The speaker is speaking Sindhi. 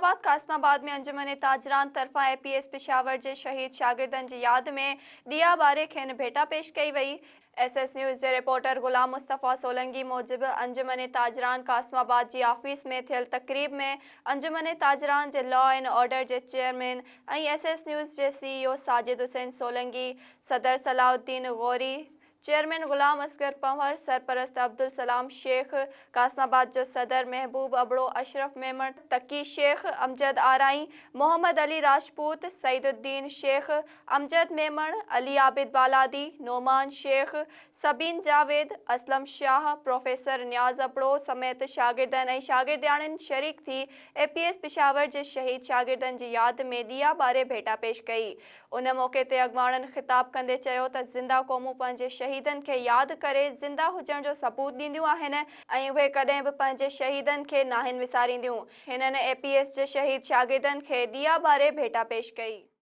حيدرآباد قاسم آباد ۾ انجمن تاجران طرفان اي پي ايس پشاور جي شهيد شاگردن جي ياد ۾ ڏيئا ٻاري کين ڀيٽا پيش ڪئي وئي. ايس ايس نيوز جي رپورٽر غلام مصطفيٰ سولنگي موجب انجمن تاجران قاسم آباد جي آفيس ۾ ٿيل تقريب ۾ انجمن تاجران جي لا اينڊ آرڊر جي چيئرمين ۽ ايس ايس نيوز جي سي اي او ساجد حسين سولنگي، صدر صلاح الدين غوري، چيئرمين غلام اصغر پنهور، سرپرست عبدالسلام شيخ، قاسم آباد جو صدر محبوب ابڙو، اشرف ميمڻ، تقي شيخ، امجد آرائين، محمد علي راجپوت، سعيد الدين شيخ، امجد ميمڻ، علي عابد بالادي، نعمان شيخ، سبين جاويد، اسلم شاهه، پروفيسر نياز ابڙو سميت شاگردن ۽ شاگردياڻين شريڪ ٿي اي پي ايس پشاور جي شهيد شاگردن جي ياد ۾ ڏيئا ٻاري ڀيٽا پيش ڪئي. ان موقعي تي اڳواڻن خطاب ڪندي چيو ته زنده قومون پنهنجي شهيدن کي ياد ڪري زنده هجڻ جو ثبوت ڏينديون آهن ۽ اهي ڪڏهن به پنهنجي شهيدن کي ناهن وسارينديون. هنن اي پي ايس جي شهيد شاگردن کي ڏيئا ٻاري ڀيٽا پيش ڪئي.